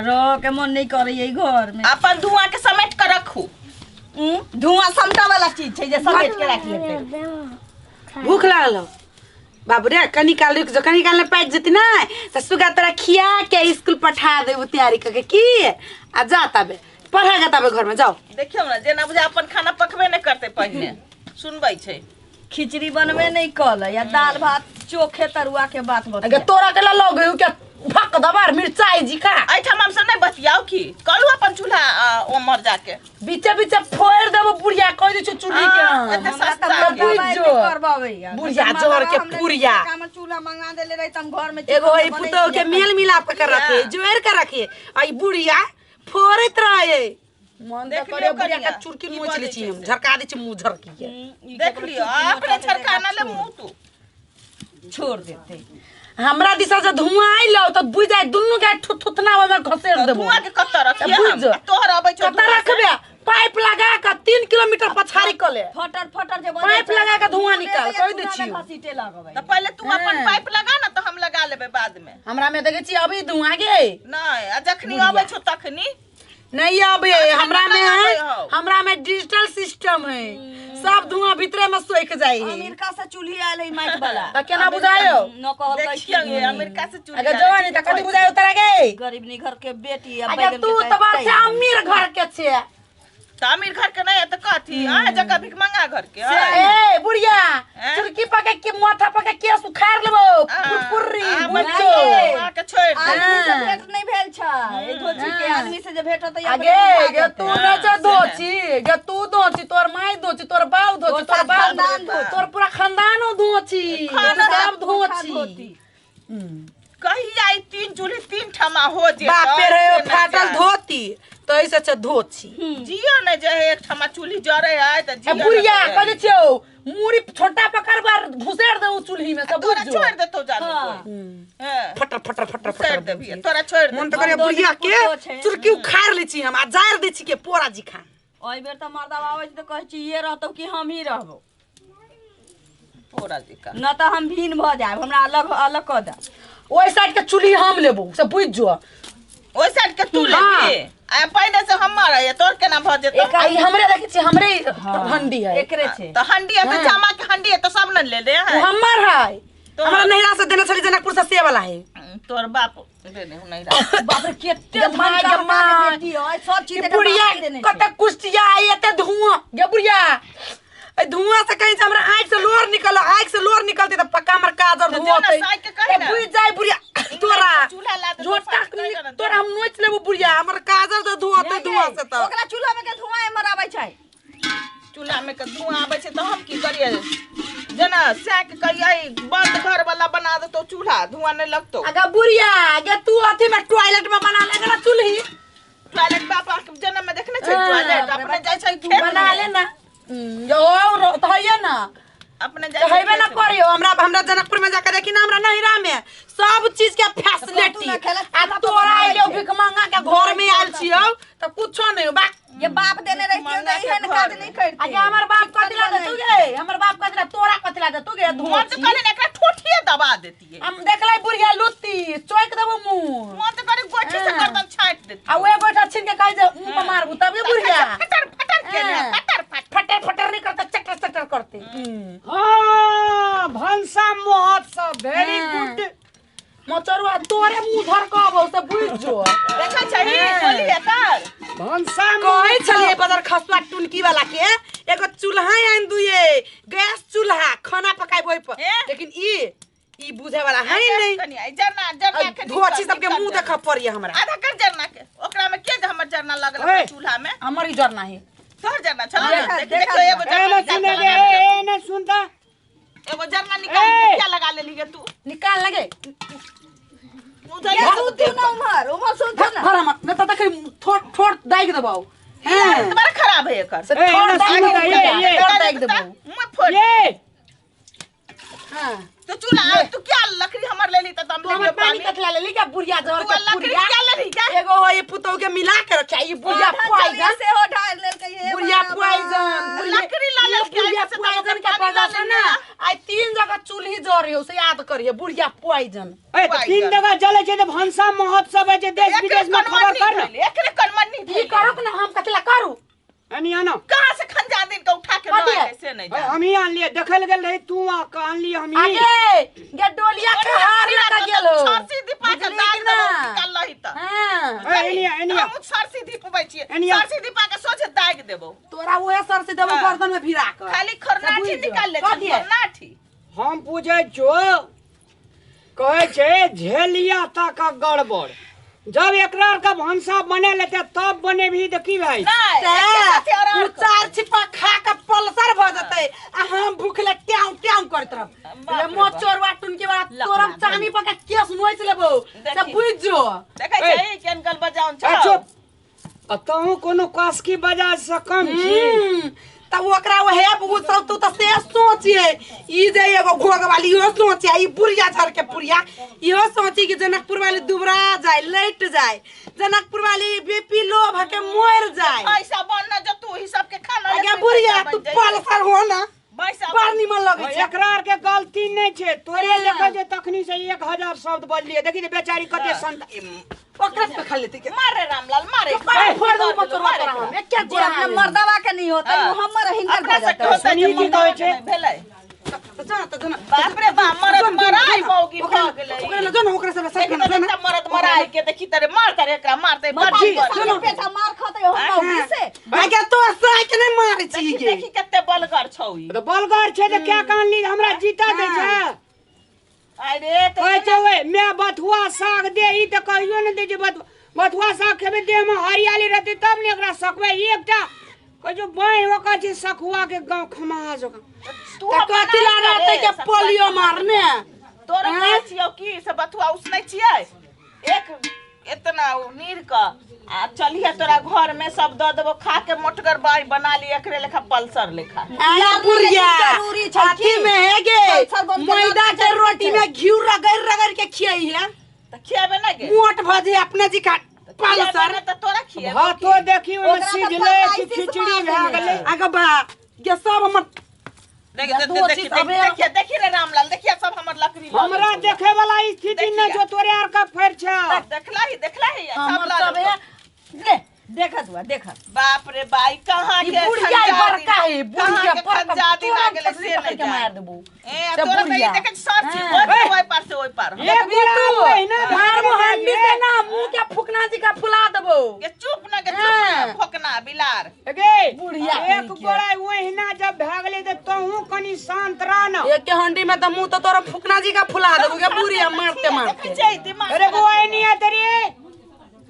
रह के मन नहीं करे ई घर में। अपन धुआं के समेट के रखू। धुआं समटा वाला चीज छै जे समेट के राख लेते। भूख लागल हो बाबू रे, कनी काल रुक जो, कनी काल ने पाकि जेती ना त सुगा तोरा खिया के स्कूल पठा देबो तैयारी करके की आ जा ताबे पढ़ा गा ताबे घर में जाओ। देखियौ ना जेना बुझा अपन खाना पकबे नहीं करते पहिने सुनबै छै। खिचड़ी बनबे नहीं कल या दाल भात चोखे तरुआ के बात बता। अगे तोरा के लग गयो क्या भक दबार मिरचाई जी का एठाम हम सब नहीं बतियाओ की कलू अपन चूल्हा ओमर जाके बीचे बीचे फोड़ देबो बुढ़िया कह दै छौ चूल्ही के। एते सस्ता के बुढ़िया जोर के पुरिया चूल्हा मंगा देले रही तम घर में एगो ई पुतोह के मेल मिलाप कर रखे जोड़ के रखे आ ई बुढ़िया फोड़त रहे। मन त करे बुढ़िया के चुरकी मोच ले छी हम झरका दै छी मुंह झरकी के। देख लियो अपने झरकाना ले मुंह तू छोड़ देते। हमरा दिशा से धुआं आइलो त बुझ जाय दुन्नू के थुथुथना में घसेर देबो। धुआं के कत रखिए हम तोहर अबै छौ कत रखबे पाइप लगा के 3 किलोमीटर पछाड़ी क ले फटर फटर जे पाइप लगा के धुआं निकाल कह दै छी। घसीटे लगबै त पहिले तू अपन पाइप लगा ना त हम लगा लेबै बाद में। हमरा में देखै छी अभी धुआं गे नै आ जखनी अबै छौ तखनी नहीं अबे। हमरा में है, हमरा में डिजिटल सिस्टम है, सब धुआं भीतरे में सोख जाय है। अमेरिका से चूल्ही आयल है माइक वाला त केना बुझायो न कहल देखियो अमेरिका से चूल्ही अगर जवानी त कथि बुझायो तोरा गे गरीब नी घर के बेटी आ बैगन तू त बाप से अमीर घर के छे त अमीर घर के नहीं त कथि आ जगह भीख मंगा घर के। ए बुढ़िया चुरकी पके के माथा पके केस उखाड़ लेबो पुरपुरी बुझो के छोड़ दे। आदमी से भेंट नहीं भेल छ ए धोची के आदमी से जे भेंट होतै आगे गे तू न छ धोची गे तू धोची तोर माई धोची तोर बाप धोची तोर बाप तोर पूरा खानदानो धोची सब धोची। कही आई 3 चूल्ही 3 ठमा हो जे बाप रे फाटल धोती तो ऐसे अच्छा धोची जियो न जे एक ठमा चूल्ही जरे है त जियो बुढ़िया कह छियो मुरी छोटा पकड़ बार घुसेड़ दे उ चूल्ही में सब तोरा बुझ जो छोड़ देतो जानो कोई। हां फटर फटर फटर फटर फटर देबी तोरा छोड़ दे। मन त करे बुढ़िया के चुरकी उखाड़ ले छी हम आ जार दे छी के पोरा जी खा। ओइ बेर त मर्दा आबै छै त कहै छी ये रहतौ कि हम ही रहबो पोरा जी का न त हम भिन्न भ जायब हमरा अलग अलग क दे। ओइ साइड के चूल्ही हम लेबो से बुझ जो ओइ साइड के तू लेबी आ पहिले से हमर है तोर केना भ जेतौ। आई हमरे देखै छी हमरे हंडी है एकरे छै त हंडी है त जामा के हंडी है त सब न ले ले है हमर है हमरा नैहरा से देने छली जनकपुर से से वाला है तोर बाप देने हूं नैहरा। बाप रे केते my धन गे my. बेटी है सब चीज ई बुढ़िया कत कुश्तिया आई एते धुआं गे बुढ़िया ए धुआं से कहीं से हमरा आंख से लोर निकल आंख से लोर निकलते त पक्का हमर काजर तो धुआं जेना साइ के कही ना। बुझ जाय बुढ़िया तोरा चूल्हा ला दे झोटा तोरा हम नोच लेबो बुढ़िया हमर काजर तो धुआं ते धुआं से त ओकरा चूल्हा में के धुआं एमर आबै छै चूल्हा में के धुआं आबै छै त हम की करिए जेना सै के कहियै बंद घर वाला बना देतो चूल्हा धुआं नहीं लगतो। अगे बुढ़िया गे तू अथी में टॉयलेट में बना ले ना चूल्ही टॉयलेट बापा के जन्म में देखने छै टॉयलेट अपने जाइ छै खेत बना ले ना जो त हइए ना अपने जाइ हेबे ना करियो। हमरा हमरा जनकपुर में जाकर देखी ना हमरा नैहरा में सब चीज के फैसिलिटी आ तोरा आइलो भीख मांगा के घर में आयल छियौ त कुछो नहीं बा। ये बाप देने रहितियो त एहन काज नहीं करते। आगे हमर बाप कथि ला देतु गे हमर बाप कथि ला तोरा कथि ला देतु गे मन त कहले एकरा ठोठिए दबा देतिए हम देखलै बुढ़िया लुत्ती चोक देबो मुंह मन त करे गोठी से गर्दन छाट देती आ ओए गोठा छीन के कहि जे मुंह पर मारबू तब ये बुढ़िया फटर फटर के ने फटर फटर फटर नहीं करता चटर चटर करते। हां भंसा महोत्सव वेरी गुड मचरुआ तोरे मुंह धर के अबौ से बुझ जो देखै छही बोली एकर भंसा कहै छलियै बदर खसुआ टुनकी वाला के एगो चूल्हा आनि दुए गैस चूल्हा खाना पकाइब ओइ पर लेकिन ई ई बुझे वाला है नहीं। कनी आई जरना जरना के धोची सबके मुंह देख पड़िए हमरा आधा कर जरना के ओकरा में के हमर जरना लगल चूल्हा में हमर ई जरना है तोहर जरना चल ना देखो एगो जरना ए ना सुने ए ना सुनता एगो जरना निकाल के क्या लगा लेली गे तू निकाल लगे ये सुनतु ना उमर उमर सुनतु ना भरा मत न त देखै थोड़ थोड़ दाइक देबौ हां बड़ा खराब है एकर से थोड़ दाइक देबौ दाइक देबौ मुंह फोड़ ये हां तो चूल्हा तू क्या लकड़ी हमर लेली त हम हमर पानी कथला लेली क्या बुढ़िया जहर के लकड़ी क्या लेली क्या एगो हो ये पुतौ के मिला के रखा ई बुढ़िया पाई से हो ढाल लेल के हे बुढ़िया भगवान। पॉइजन लकड़ी ला लेलकै, बुढ़िया आइ से तऽ पॉइजन ओकर के पानी वजह ला से ना आइ 3 जगह चूल्ही जरे हो से याद करिए बुढ़िया पॉइजन। ए तऽ 3 जगह जलै छै तऽ भनसा महोत्सव होइ छै, देश एकरे विदेश में खबर कनमन्नी कर न। धैले, एकरे कनमन्नी ई धैले। करू कि ना हम कथी ला करू? एनी आनो। कहाँ से खंजा दिन के उठा के कथी लऽ है? एलै से नहीं ए, जान। हमही आनलियै, देखै लए गेल रही तू आ के आनलियै हमही। आगे गे डोलिया के हार लगा गेल हो। सरसी दीपा के बुझली दाग कि ना? देबो निकाल लही तऽ। हाँ। ए, एनी आ, एनी आ। हमहूँ सरसी दीपबै छियै। एनी आ। सरसी दीपा के सोझे दागि देबो। तोरा उहे सर से देबो हाँ। गर्दन में भिरा के। खाली खरनाठी बुझि जो। निकाल ले छै, कथी है? खरनाठी। हम पूछै छौ, कहै छै झेलिया तक गड़बड़, जब एकरा आर के भनसा बने लेते तब बनेबही तऽ की भाई? नहि, एके साथे और उ आर 4 छिपा खा के पल्सर भ जतै आ हम भूखले ट्याउ ट्याउ करैत रहब। बाप रे बाप। मोचोरवा टुनके वाला तोरा चानी पर के केस नोच लेबो से देखी। बुझ जो। देखै ए। छै केहन गल बजाउन ए, छौ। चुप। आ तहूँ कोनो कास्की बजा से कम छी? तब ओकरा ओहे सब तू तऽ से सोचिए, ई जे एगो घोघ वाली इहो सोचे, ई बुढ़िया झर के पुरिया इहो सोची कि जनकपुर वाली दुबरा जाए, लैट जाए, जनकपुर वाली बीपी लो भ के मर जाए। पैसा बन न जो तू ही सबके खाना आगे लेते बुढ़िया पैसा तू बन जाइए। पल्सर हो ना, पैसा बड़ निमन लगै छै। एकरा आर के गलती नहि छै, तोरे हाँ। देखै छै तखनी से 1000 शब्द बजलियै। देखी ने बेचारी कते संत ओकरा से खा लेते के। मारे रामलाल मारे। मारे, फोड़ दू मचोरवा तोरा हम एके जे गोरा अपना मर्दवा के नहीं होता हाँ। वो हमर हिनकर अपना भऽ से जेतै। होतै सुनी जे की मर्दवा कहै के छै? नहि भेलै। जो ना, तो जो ना। बाप रे बाप, मरद मराइ मौगी भऽ गेलै। ओकरा ले जो ना, ओकरा से देखी सर तऽ जो ना। एकटा मरद मराइ के देखी तरे मार तरे एकरा मारतै बड़ मर्दी बड़। के सामने पेटा मार खतै हम मौगी से। आगे तो साइ के नहीं मारै छी देखी गे। देखी कते बलगर छौ ई। तऽ बलगर छै तऽ क्या कानली हमरा जीता दै छै? अरे तऽ कहै छै ओए मैं बथुआ साग दे, ई तऽ कहियो ने दै छै। बथुआ साग खेबै देह में हरियाली रहतै तब ने एकरा सकबै। एकटा कहै छै बाँहि ओकर छै सखुआ के गाँव खमाहा जकाँ। तू तऽ कथी ला रहतै के पोलियो मारने? तोरा आँय? कहै छियौ की से बथुआ उसनै छियै? एक एतना उ नीर क आ चलिहे तोरा घर में सब दऽ देबो खा के मोटगर बाई बना ली एकरे लेखा पल्सर लेखा। आया बुढ़िया जरूरी छै अथी की? में है गे पल्सर बन के मैदा लड़ना के जरूरी रोटी छै। में घी रगड़ रगड़ के खियाई है तऽ खियाबे ना गे? मोट भजे अपने जी का खियाबे पल्सर। ना तऽ तोरा खियाबे। भातो देखी ओहिमे ओकरा तऽ सिझलै कि paralysis खिचड़ी मार भए देने गेलै। छै। आगे बा ये सब हमर देख दू देख चीज देख अबे- देखिए देखी रे रामलाल देखिए सब हमर लकड़ी लऽ हमरा लेलकौ। देखे वाला स्थिति नहि छौ, तोरे आर के फरि छौ। देखला ही देखला ही सब हमर लऽ सब लेलकौ। है ले देखत हुआ देखत। बाप रे बाई कहाँ ई के बुढ़िया ई खंजा बड़का है दिन- बुढ़िया कहाँ के बड़का खंजा दिन आ गेलै तोरा से पकड़ नहि के मार जान। देबो। ए से तोरा तऽ ई बुढ़िया। देखै छी सर छी हाँ। ओहि पार से ओहि पार। एक गोरा तू ओहिना भए मारबो गेलै हंडी गे। से ना मुंह के फुकना जी का फुला देबो। गे चुप ना गे चुप ना हाँ। फोकना बिलार। गे बुढ़िया एक कहीं के। गोरा ओहिना जब भए गेलै तऽ तोहूँ कनि शान्त रह न। एक के हंडी में तो मुंह तो तोरा फुकना जी का फुला देबो गे बुढ़िया मारते देखै मारते। छै दिमाग अरे बौआ एनी आ तरी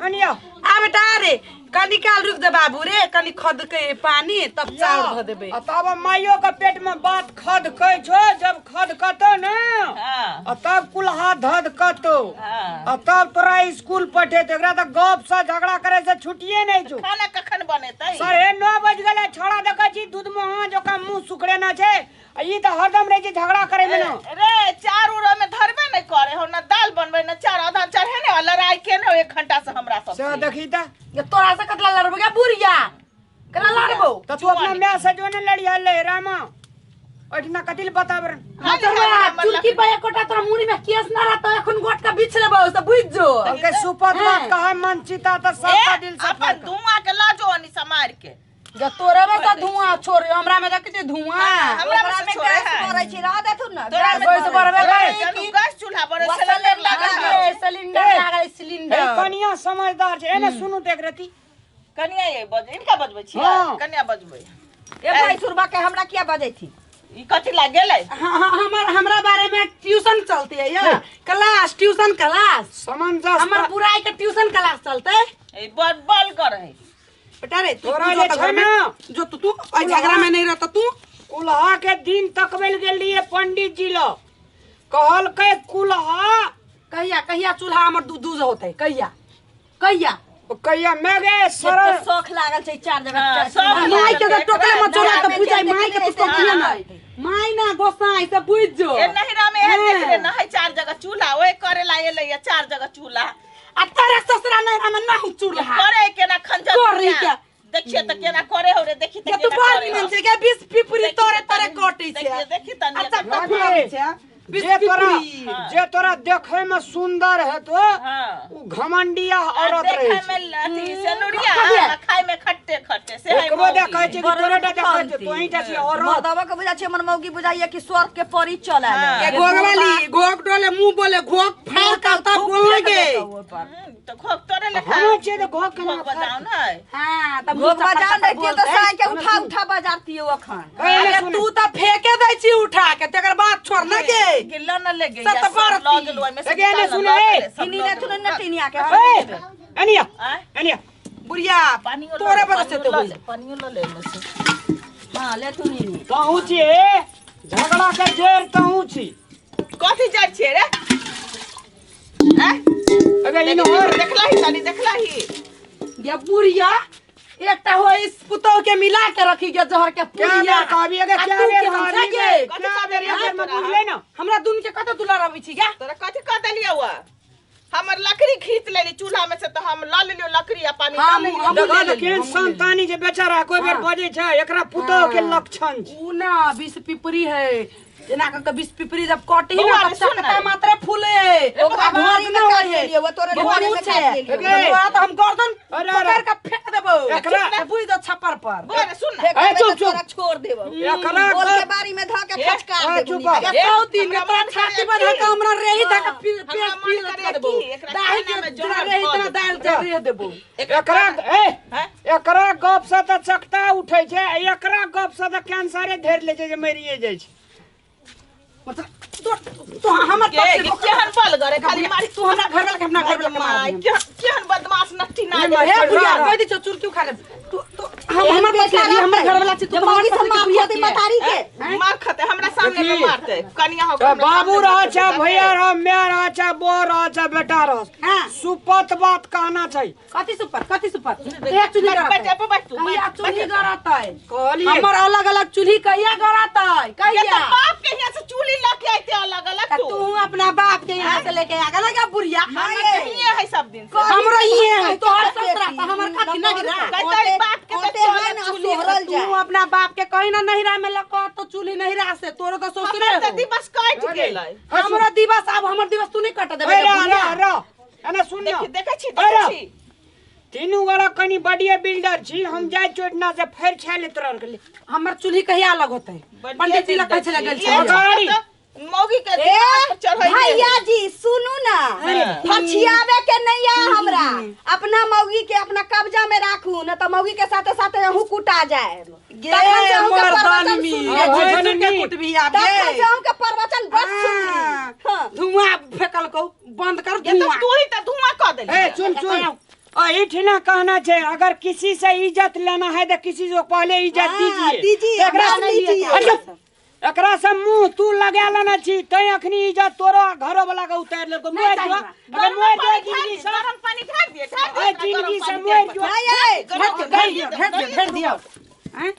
अनिया। आ बेटा रे कनी काल रुक दे बाबू रे, कनी खद के पानी तब चाउर धो देबे। आ तब माइयो के पेट में बात खदकै छौ, जब खदकतौ ने हाँ आ तब कुल्हा धदकतौ हाँ। आ तब तोरा स्कूल पठेतौ। एकरा तऽ गप से झगड़ा करे से छुट्टिए नहि छौ। खाना कखन बनेतै? 9:30 बज गेलै, छोड़ा देखै छी दूध मुहाँ जकाँ मुँह सुखड़ेना छै आ ई तऽ हरदम रहै छै झगड़ा करे में न। रे चार उरो में धरबे नहीं करे हो ना दाल बनबे ना चार आधा चढ़े ने और लड़ाई केने हो 1 घंटा से हमरा सब से से। देखी तऽ ये तोरा से कतला लड़बो गे बुढ़िया? कतला लड़बो? तऽ तू अपना माय से जो ने लड़िया ले रामा ओहिठिना कथी लए बताब रे? खाली खाली हमर चुटकी पे एकोटा तोरा मुड़ी में केस ना रहतो एखन गोट के बिछ लेबो से बुझ जो। कहलकै सुपत बात कहै मन चिता तऽ सबका दिल से अपन धुआं के लजो अनी समार के। जे तोरे में तो धुआं छोड़े हमरा में देखै छै धुआं। हमरा में ओकरा से में छोड़े गैस है। बरै छै रह देथुन ना। तोरा में गैस बरबे करे चलू की? गैस चूल्हा बरै वह सिलेंडर सिलेंडर लागल लागल है। ए, सिलेंडर लागल हे सिलेंडर। कनिया समझदार छै एने सुनू तऽ एक रती। कनिया ये बज इनका बजबै छियै? हाँ। कनिया बजबै। ए भाई सुरबा के हमरा किया बजै थी? ई कथी लाग गेलै? हाँ, हाँ, हमर हमरा बारे में ट्यूशन चलते है या क्लास ट्यूशन क्लास समंजस हमर बुराई के ट्यूशन क्लास चलते। ई बड़ बल कर है। बेटा रे तू तोरा तू जे जो छै घर में ना, जो तू तू ओइ झगड़ा में नहीं रहता तू। कुल्हा के दिन तकबै लए गेल रहियै पंडित जी लग, कहलकै कुल्हा कहिया कहिया चूल्हा हमर दूध दूध होते कहिया कहिया कहिया मैं गे सर एते शौख लागल छै चार जगह हाँ, चार शौख चूल्हा। माई के लागल तो टोकरे छै, में चोरा एकरा तो बुझाई माई के तू सोचिए नहीं माई ना गोसाई से बुझ जो। ए नहिरा में एहन देख रे न है चार जगह चूल्हा ओए करे ला एलै या चार जगह चूल्हा। आ तेरे ससुरा नहिरा में नहीं चूल्हा करे के ना खंजर करे दुनिया। के। देखिए छियै त केना करे हो रे देखी त के तू बड़ निमन छै के 20 पिपरी तोरे तोरे कटै छै देखी तनी अच्छा फुलाबै छै जे तोरा देखे में सुंदर है तो उ घमंडिया औरत रहे देखे में अथी सेनुरिया खाय में खट्टे खट्टे से है एकरो देखै छै कि तोरे टा देखै छै तोही टा छी औरत मर्दवा के बुझा छै हमर मौगी बुझाइए कि स्वर्ग के परी चल आयल के घोग वाली घोग डोले मुंह बोले घोग फाड़ का तब बोल गे तो घोग तोरे लेखा हम छै त घोग केना बजाउ नै हां त घोग बजाउ नै त साय के उठा उठा बजारतियो अखन अरे तू त फेके दै छी उठा के तकर बाद छोड़ ना के गिल्ला न ले गई सब लग गेलो ओइमे से ए सुन ए इनी ने सुन न टिनिया के ए एनिया एनिया बुढ़िया तोरे बदसे ते होई पानियो ल ले में से हां ले तू नी कहू छी झगड़ा के जड़ कहू छी कथि जड़ छी रे हैं अगे इन और देखला ही तनी देखला ही ये बुढ़िया एकटा हो इस पुतौ के मिला के रखी के जहर के पुड़िया कहबी अगे क्या बेर कहबी क्या बेर ये में बुझले ना हमरा दुन के कत दुलार आबै छी गे तोरा कथि कह देलियौ हमर लकड़ी खींच लेली चूल्हा में से तो हम ल लेलियो लकड़ी आ पानी डाल लेलियो। देखो केन संतानी जे बेचारा कोई बेर बजै छै एकरा पुतौ के लक्षण छै उ ना 20 पिपरी है जेना क 20 पिपरी जब कटी ना तब चकता मात्र फूले ओकरा घोड़ी में काट लेलियो वो तोरे घोड़ी में काट लेलियो तोरा तो हम गर्दन पकड़ के फेंक देबो एकरा बुझ दो छप्पर पर बोरे सुन ना ए चुप चुप छोड़ देबो एकरा बोल के बारी में ध के खचकार देबो ए तीन के तोरा छाती पर धक हमरा रेही धक पेट पी लटका देबो दाही के रेही इतना दाल दे देबो एकरा ए एकरा गप से त चकता उठै छै एकरा गप से त कैंसरे धेर ले छै जे मरिए जाइ छै। मतलब तो हमर केहन बल गरे खाली मारी तू हमरा घर वाला के अपना घर वाला के मार केहन बदमाश नट्टी ना हे बुढ़िया कह दे चुरकी उखा ले तू तो हम हमर पैसा ली हमर घर वाला छी तू मौगी से मार खाते मतारी के मार खाते हमरा सामने में मारते कनिया हो बाबू रह छै भैया रह my रह छै बो रह छै बेटा रह सुपत बात कहना छै। कथि सुपत कथि सुपत एक चुल्ही गरत कहिया चुल्ही गरत है कहलिए हमर अलग अलग चुल्ही कहिया गरत है कहिया बाप के यहां से चुल्ही लके आते अलग अलग तू अपना बाप के यहां से लेके आ गला बुढ़िया हमर ये है सब दिन से हमरो ये है तोहर ससुरा हमर कथि न गिरा कहते बाप के सोहरल तू अपना बाप के कहीं ना नहिरा में लको तो चूल्ही नहिरा से तोरो तो ससुरे हमर त दिवस कट गेलै हमरो दिवस अब हमर दिवस तू नहीं कट देबे र र एना सुन देखि देखै छी देखै छी तीनू गोरा कनी बढ़िया बिल्डर छी हम जाय चोटना से फेर छाले तोरा के हमर चूल्ही कहिया अलग होतै पंडित जी लग कहै छले गेल छै मौगी के दिमाग पर चढ़ै भैया जी सुनू ना फछियावे के नहीं आ हमरा अपना मौगी के अपना कब्जा में राखू न त मौगी के साथे साथे अहू कुटा जाए तखन से अहू के प्रवचन सुन कुटबी आबे तखन से अहू के प्रवचन बस सुन धुआं फेकल को बंद कर धुआं तू ही त धुआं क देली। ए सुन सुन अहिठिना कहना छै अगर किसी से इज्जत लेना है तो किसी से पहले इज्जत दीजिए एकरा एकरा से मुंह तू लगा लेना छी तै अखनी इज्जत तोरो घरो वाला के उतार लेलको मोर जो अगर मोर जो जिंदगी से गरम पानी ढार दिए ढार दिए जिंदगी से मोर जो ढार दियो ढार दियो हैं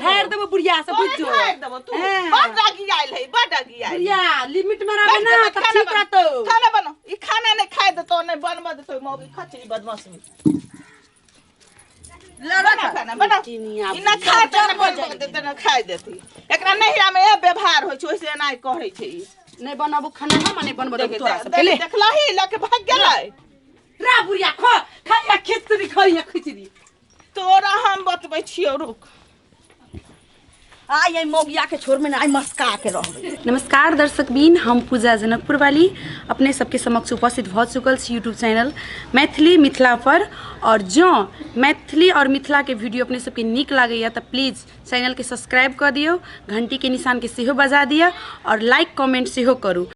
ढार देबो बुढ़िया से बुझ जो ढार देबो तू बड़ रागी आइल है बड़ रागी आइल बुढ़िया लिमिट में रहबे ना त ठीक रहतो। खाना बनो ई खाना नहीं खाए देतो नहीं बनब देतो मौगी खचरी बदमाश में बना खाना बना ई ना खाए त ना बनब देते ना खाए देती एकरा नहिरा में ए व्यवहार होय छै ओइसे एना कहै छै ई नहीं बनाबो खाना हम नहीं बनबो तोरा सब ले देखलही लके भाग गेलै रा बुढ़िया खो खाइया खिचड़ी खाइया खिचड़ी तोरा हम बतबै छियौ रुक आ ये मौगिया के छोड़ में ना आई मस्का के रहबै। नमस्कार दर्शकबीन, हम पूजा जनकपुर वाली अपने सबके समक्ष उपस्थित भऽ चुकल छी यूट्यूब चैनल मैथिली मिथिला पर। और जँ मैथिली और मिथिला के वीडियो अपने सबके नीक लागैया तऽ प्लीज चैनल के सब्सक्राइब कऽ दियौ, घंटी के निशान के सेहो बजा दिअ और लाइक कमेंट सेहो करू।